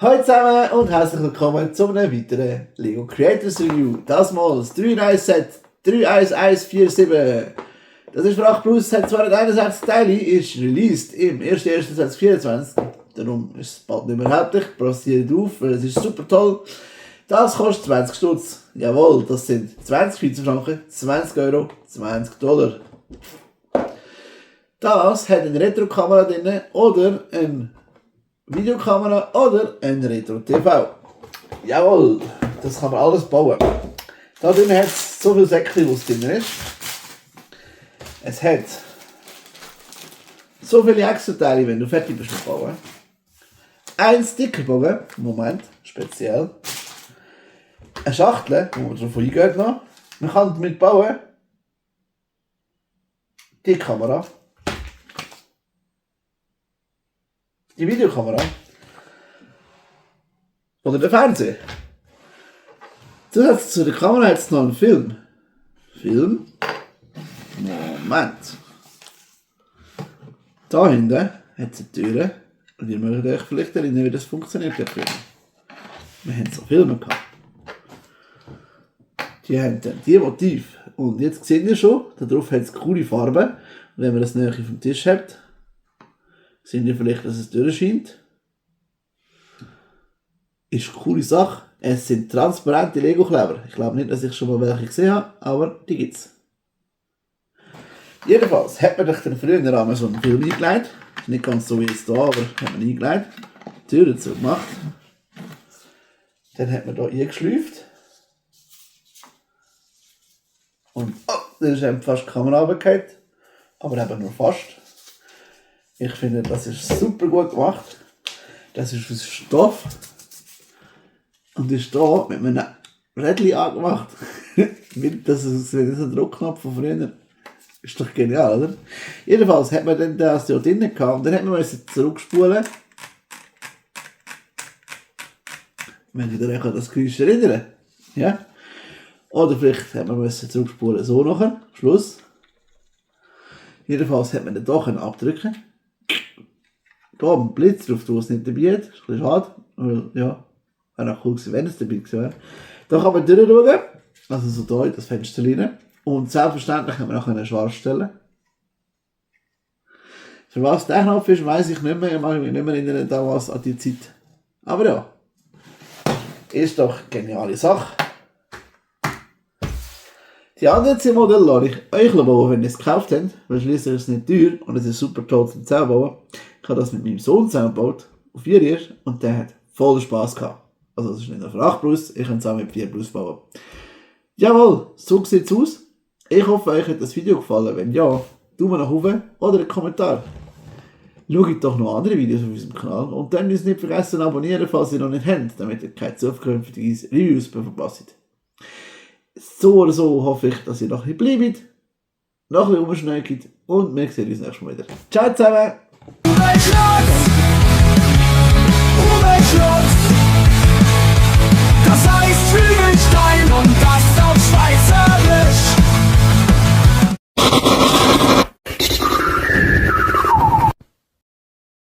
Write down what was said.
Hallo zusammen und herzlich willkommen zu einem weiteren Lego Creators Review. Das mal das 3-in-1-Set 31147. Das ist für 8 Plus, hat 261 Teile, ist released im 1.1.2024. Darum ist es bald nicht mehr erhältlich, passiert auf, weil es ist super toll. Das kostet 20 Stutz. Jawohl, das sind 20 Schweizer Franken, 20 Euro, 20 Dollar. Das hat eine Retro-Kamera drin oder eine Videokamera oder ein Retro-TV. Jawohl, das kann man alles bauen. Da drin hat es so viele Säckchen, was drin ist. Es hat so viele Extra-Teile, wenn du fertig bist mit Bauen. Ein Stickerbogen, Moment, speziell. Eine Schachtel, wo man drauf eingeht noch. Man kann damit bauen. Die Kamera. Die Videokamera. Oder der Fernseher. Zusätzlich zu der Kamera hat es noch einen Film. Film. Moment. Da hinten hat es eine Tür. Und ihr mögt euch vielleicht erinnern, wie das funktioniert hat. Wir haben so Filme gehabt. Die haben dann die Motiv. Und jetzt seht ihr schon, darauf hat es coole Farben. Und wenn man das näher auf dem Tisch hat, seht ihr vielleicht, dass es durchscheint. Ist eine coole Sache. Es sind transparente Lego-Kleber. Ich glaube nicht, dass ich schon mal welche gesehen habe, aber die gibt es. Jedenfalls hat man dann früher in Rahmen so einen Film eingelegt. Ist nicht ganz so wie jetzt hier, aber hat man eingelegt. Die Tür dazu gemacht. Dann hat man hier eingeschleift. Und dann ist eben fast die Kamera runtergefallen. Aber eben nur fast. Ich finde, das ist super gut gemacht. Das ist aus Stoff. Und ist hier mit einem Rädchen angemacht. Das ist ein Druckknopf von früher. Ist doch genial, oder? Jedenfalls hat man dann das hier drinnen gehabt. Und dann hat man zurückspulen. Wenn ihr euch an das Geräusch erinnern. Ja? Oder vielleicht hat man zurückspulen so nachher. Schluss. Jedenfalls hat man den doch abdrücken. Da ein Blitz drauf, wo es nicht dabei hat. Ist ein bisschen schade. Weil, ja, wäre auch cool gewesen, wenn es dabei gewesen wäre. Da kann man durchschauen. Also so da in das Fenster rein. Und selbstverständlich kann man auch schwarz stellen. Für was der Knopf ist, weiss ich nicht mehr. Ich mag mich nicht mehr erinnern damals an die Zeit. Aber ja. Ist doch eine geniale Sache. Die anderen 10 Modelle lasse ich euch bauen, wenn ihr es gekauft habt, weil schließlich ist es nicht teuer und es ist super toll zum zusammenbauen. Ich habe das mit meinem Sohn zusammengebaut, auf 4 Jahre, und der hat voll Spass gehabt. Also es ist nicht nur für 8 Plus, ich kann es auch mit 4 Plus bauen. Jawohl, so sieht es aus. Ich hoffe, euch hat das Video gefallen. Wenn ja, Daumen nach oben oder einen Kommentar. Schaut doch noch andere Videos auf unserem Kanal und dann müsst ihr nicht vergessen zu abonnieren, falls ihr noch nicht habt, damit ihr keine zukünftigen Reviews mehr verpasst. So oder so hoffe ich, dass ihr noch ein bisschen bleibt, noch ein bisschen rumschneugt und wir sehen uns nächstes Mal wieder. Ciao zusammen!